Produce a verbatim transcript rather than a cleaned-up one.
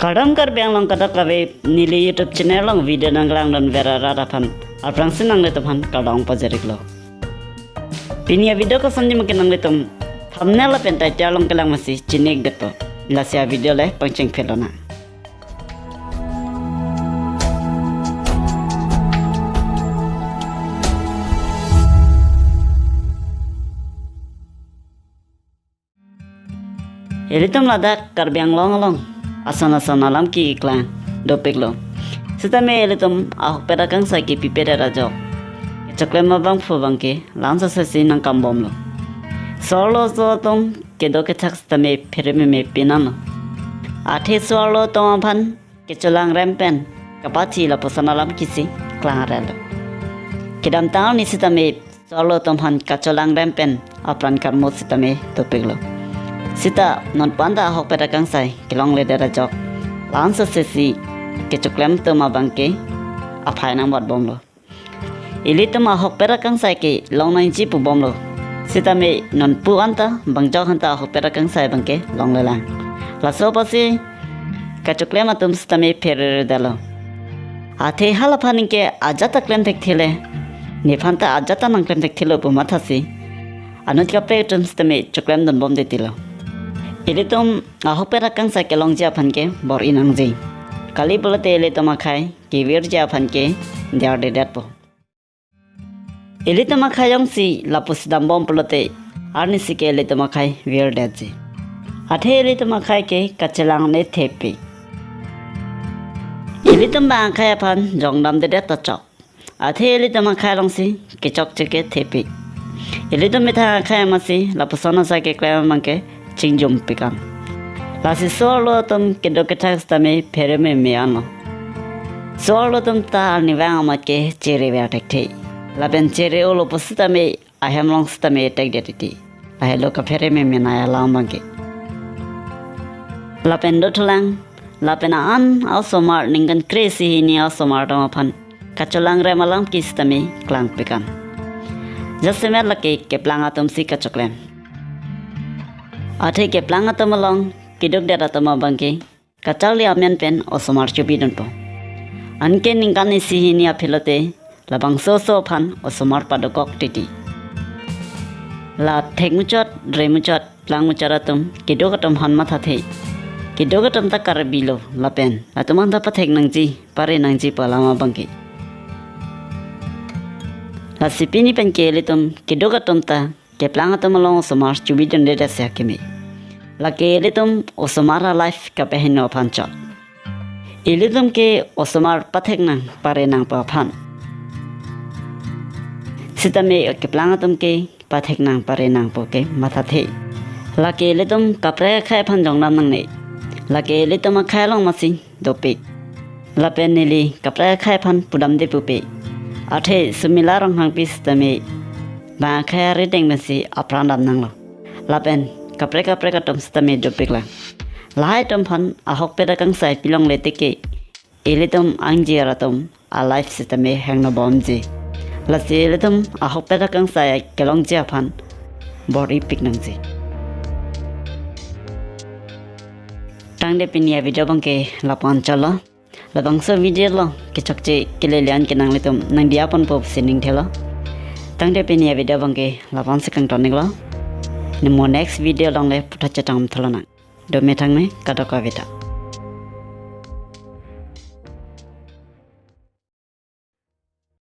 Kardom Karbi Anglong kadokave, neli YouTube channel along video nanglang don vera rat aphan aphrangsi nanglitum aphan kardom pajir-iklo. Pini a-video kosonji ma ke nanglitum thumbnail lapen title along kelang masi chini-ikdetpo. Lasi a-video le pangcheng phelonang. Ilitum ladak Karbi Anglong along ason ason alam keklang dopiklo. Sitame ilitum ahokpet akangsai ke pipedet ajok, kechoklem abangphu abangke la-an sosesi nangkambomlo. So-arlo so atum kedo kethak sitame pherememe pinanlo. Athe so-arlo atum aphan kecholangrem pen kapathi lapuson alam kisi klang arlo. Kedamtang arni sitame so-arlo atum aphan kacholangrem pen apran karmut sitame dopiklo. Sita nonpu-an ta ahokpet akangsai kelongledet ajok, la-an sosesi kechoklem atum abangke aphai nangbatbomlo. Ilitum ahokpet akangsai ke longnangji pubomlo. Sitame nonpu-an ta bang ajok aphan ta ahokpet akangsai abangke longlelang. Laso apotsi kachoklem atum sitame pherere detlo. Athe hala aphan anke ajat ta klem thekthele, nephan ta ajat ta nangklem thekthelo pu mathasi anut kaprek atum sitame choklemdunbomde tilo. Ilitum ahokpet akangsai kelongji aphan ke bor-i nangji. Kali pulote ilitum akhai kevirji aphan ke diardedetpo. Ilitum akhai jongsi lapusi dambom pulote arnisi ke ilitum akhai virdetji. Athe ilitum akhai ke kachelangne thepik. Ilitum bang akhai aphan jongdamdedet ta chok, athe ilitum akhai alongsi kechokche ke thepik. Ilitum methang akhai amatsi lapuson asai keklem abangke chingjumpikang. Lasi so-arlo atum kedo kethak sitame pherememe anlo. So-arlo atum ta arnivang amat ke cherever thekthe. Lapen chere-olo pusitame ahem along sitame tekdet titi. Lahelo kapherememe nai alam abangke. Lapen dothulang, lapen an osomar ningkan kre-isi hini osomar atum aphan kacholangrem alam kisitame klangpikang. Jasemet lake keplang atumsi kachoklem. Athe keplang atum along kedukdet atum abangke kacharli amen pen osomar chobidunpo. Anke ningkan isi hini aphi lote labangso oso aphan osomar padokok titi. La thekmuchot, remuchot, plangmuchot atum keduk atum aphan mathathe. Keduk atum ta Karbi lo lapen latum aphan ta pathek nangji, pare nangji pu alam abangke. Lasi pini pen ke ilitum keduk atum ta keplang atum along osomar chobidundedet si akeme. Lake ilitum osomar a-life kapahingno aphan chot. Ilitum ke osomar pathek nang pare nangpo aphan. Sitame keplang atum ke pathek nang pare nangpo ke mathathe. Lake ilitum kaprek akhai aphan jongdam nangne. Lake ilitum akhai along amatsi dopik. Lapen neli kaprek akhai aphan pudamde pupe. Athe Sumila Ronghangpi sitame bang akhai arideng pensi apran dam nanglo. Lapen kaprek kaprek atum sitame dopiklang. Lahai atum aphan ahokpet akangsai pilongle teke ilitum angji arat atum a-life sitame hengnobomji. Lasi ilitum ahokpet akangsai kelongji aphan bor-ipik nangji. Tangte pini a-video abangke lapu-an chotlo. Labangso video along kechokche kelele an ke nanglitum nangdiyaponpo pusi ningthelo. Tangte pini a-video abangke lapu-ansi kangton-iklo. Nemu next video along le puthot chetongthulonang. Dome thangne kadokave ta.